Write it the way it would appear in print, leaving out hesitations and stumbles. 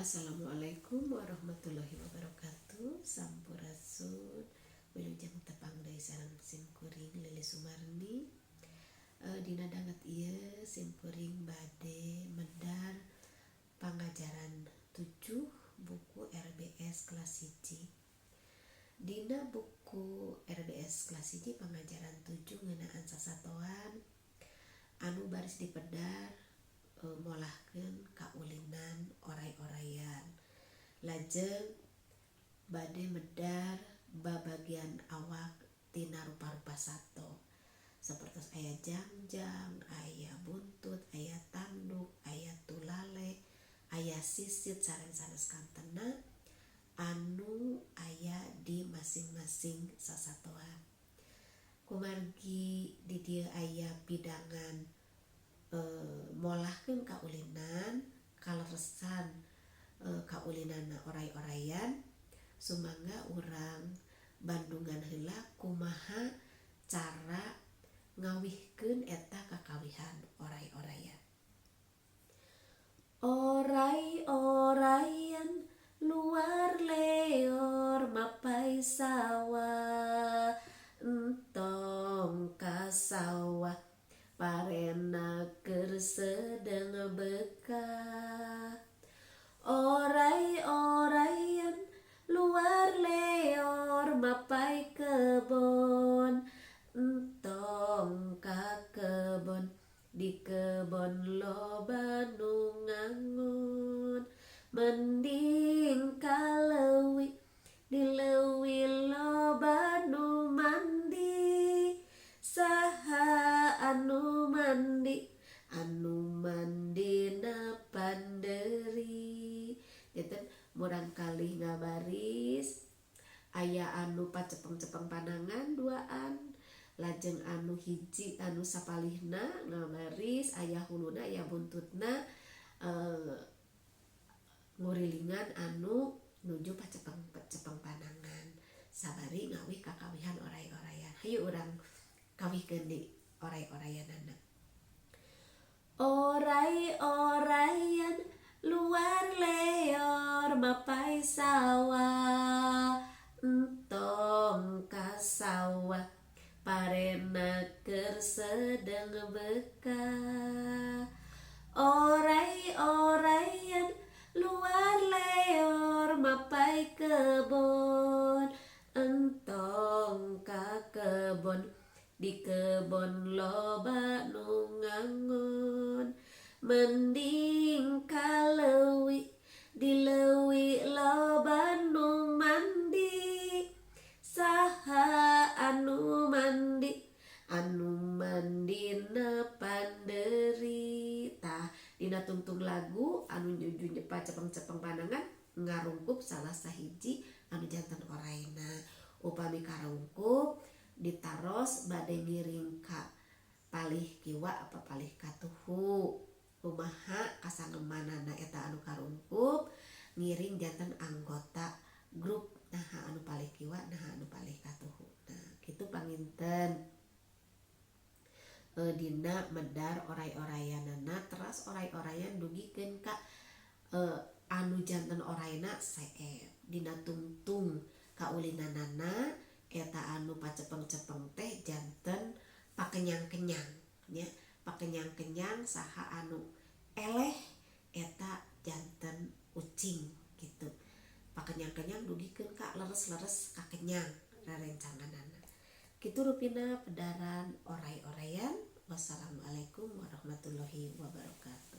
Assalamualaikum warahmatullahi wabarakatuh. Sampurasun. Wilujeng tepang deui sareng simkuring, Lili Sumarni. Dina danget ieu simkuring bade medar pangajaran 7 buku RBS kelas 1. Dina buku RBS kelas 1 pangajaran 7 ngeunaan sasatoan anu baris dipedar molahkeun kaulinan oray-orayan. Lajeng bade medar babagian awak tina rupa-rupa sato, sapertos aya jangjang, aya buntut, aya tanduk, aya tulale, aya sisit, sareng sanes kantena anu aya di masing-masing sasatoan. Kumargi di dieu aya pidangan molahkeun kaulinan, kaleresan kaulinanna oray-orayan, sumangga urang bandungan heula kumaha cara ngawihkeun eta kakawihan oray-orayan. Oray-orayan luar leor mapai sawah, entong ka sawah, parena keur sedeung bekah. Oray-orayan luar leor mapai kebon, entong ka kebon, di kebon loba nu ngangon. Mending ka leuwi, di leuwi loba nu mandi. Saha anu mandi? Anu mandina pandeuri. Janten murangkalih ngabaris aya anu pacepeng-cepeng panangan duaan, lajeng anu hiji anu sapalihna ngabaris aya huluna, aya buntutna, ngurilingan anu nuju pacepeng-cepeng panangan sabari ngawih kakawihan oray-orayan. Hayu urang kawihkeun di oray-orayanana. Oray-orayan luar leor mapai sawah, entong ka sawah, parena keur sedeung bekah. Oray-orayan luar leor mapai kebon, entong ka kebon, di kebon loba nu ngangon. Mending ka leuwi, di leuwi loba nu mandi. Saha anu mandi? Anu mandina pandeuri. Tah, dina tungtung lagu anu nuju pacepeng-cepeng panangan ngarungkup salah sahiji anu janten orayna. Upami karungkup, ditaros bade ngiring ka palih kiwa apa palih katuhu, kumaha kasangemanana eta anu karungkup ngiring janten anggota grup, naha anu palih kiwa, naha anu palih katuhu. Nah, kitu panginten dina medar oray-orayanana. Teras oray-orayan dugikeun ka anu janten orayna seep. Dina tungtung kaulinanana eta anu pacepeng-cepeng teh janten pakenyang-kenyang nya, pakenyang-kenyang. Saha anu eleh, eta janten ucing gitu. Pakenyang-kenyang dugikeun ka leres-leres kakenyang rerencanganana. Kitu rupina pedaran oray-orayan. Wassalamualaikum warahmatullahi wabarakatuh.